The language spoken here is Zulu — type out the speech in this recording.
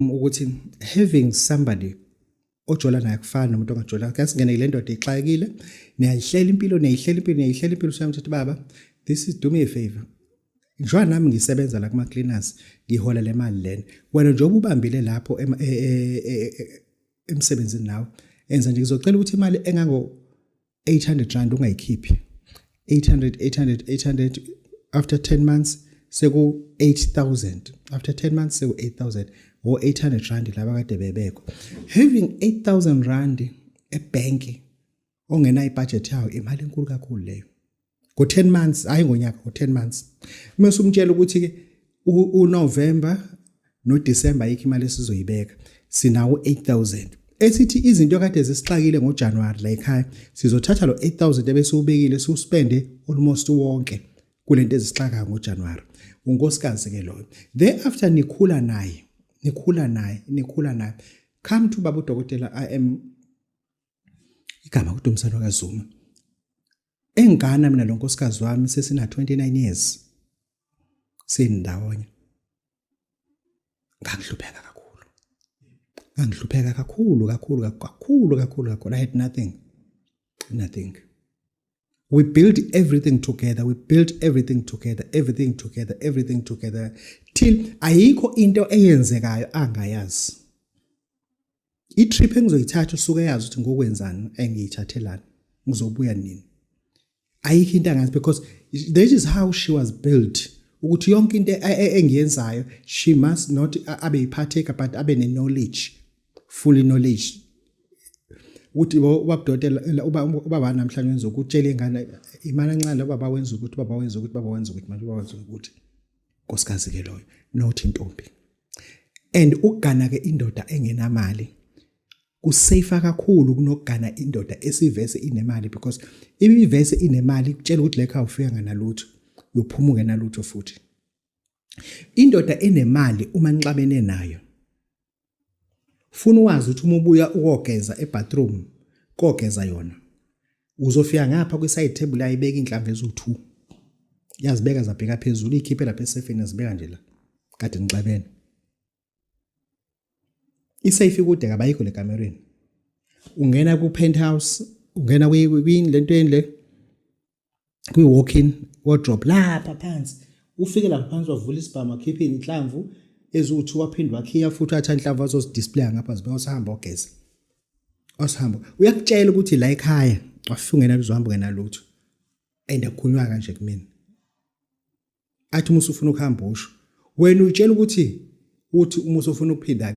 Ukuthi having somebody ojola naye kufana nomuntu ongajola. Kasingene le ndoda ixakekile, niyayihlela impilo, niyayihlela impilo, niyayihlela impilo. Usuyamthatha, "Baba, this is, do me a favor, njengoba nami ngisebenza la kuma cleaners, ngihola le mali lena, wena njengoba ubambile lapho emsebenzini nawe, enza nje, ngizocela ukuthi imali engango R800 ungayikhiphi." 800, 800, 800, after 10 months seku 8000. After 10 months seku 8000 o R800 laba kade bebekho. Having R8000 ebank ongena ibudget yawo, imali enkulu kakhulu leyo ngo 10 months, hayi ngonyaka, ngo 10 months. Mase umtshela ukuthi ke uNovember noDecember ayikho imali esizoyibeka, sinawo 8000 esithi izinto kade zisixakile ngoJanuary la ekhaya, sizothatha lo 8000 ebese ubekile, siuspende almost wonke kulento ezisixakayo ngoJanuary. Unkosikazi ke loyo. Thereafter nikhula naye, nikhula naye, nikhula naye. Come to baba udokotela, I am igama kuDumisano kaZuma. Engana mina lo nkosikazi wami sesina 29 years sindawonye. Ngangihlupheka kakhulu, ngangihlupheka kakhulu kakhulu kakhulu kakhulu kakhulu. I had nothing, nothing. We built everything together, we built everything together, everything together, everything together, till ayikho into eyenzekayo angayazi. I-trip engizoyithatha usuke yazi ukuthi ngokwenzani, engiyithathelani, ngizobuya nini. Ayikho into angazi, because that is how she was built, ukuthi yonke into engiyenzayo she must not abe yiphatheka, but abe ne-knowledge, fully knowledge, ukuthi ubabudokotela, ubaba namhlanje wenza ukutshela ingane imali encane, ubaba wenza ukuthi, ubaba wenza ukuthi, ubaba wenza ukuthi, manje ubaba wenza ukuthi. Nkosikazi ke loyo, not intombi. And ukugana ke indoda engenamali kusafe kakhulu kunokugana indoda esivese inemali, because ibivese inemali kutshela ukuthi lekha ufika nganalutho, uyophuma ungenalutho futhi. Indoda enemali, uma nixabene nayo, funa uwazi ukuthi uma ubuya ukogeza ebathroom, kogeza yona, uzofika ngapha kwi-side table ayibeka inhlamvu eziwu-2, yazibeka zabheka phezulu, ikhiphe lapha esefeni, yazibeka nje la kade nixabene. Isafe ikude kabayikho le kamereni. Ungena ku-penthouse, ungena lento le kwi-walk-in wardrobe lapha phansi, ufike lapha phansi, wavula isibhamu, wakhipha inhlamvu eziwu-2, waphinde wakhiya futhi, wathatha inhlamvu azozidisplaya ngapha, zibeka, usahamba ogeza, osihamba. Uyakutshela ukuthi la ekhaya wafika ungenalutho, uzohamba ungenalutho, and akukhulunywa kanje kumina. Athi uma usufuna ukuhamba usho wena, uyitshela ukuthi uthi uma usufuna ukuphinda.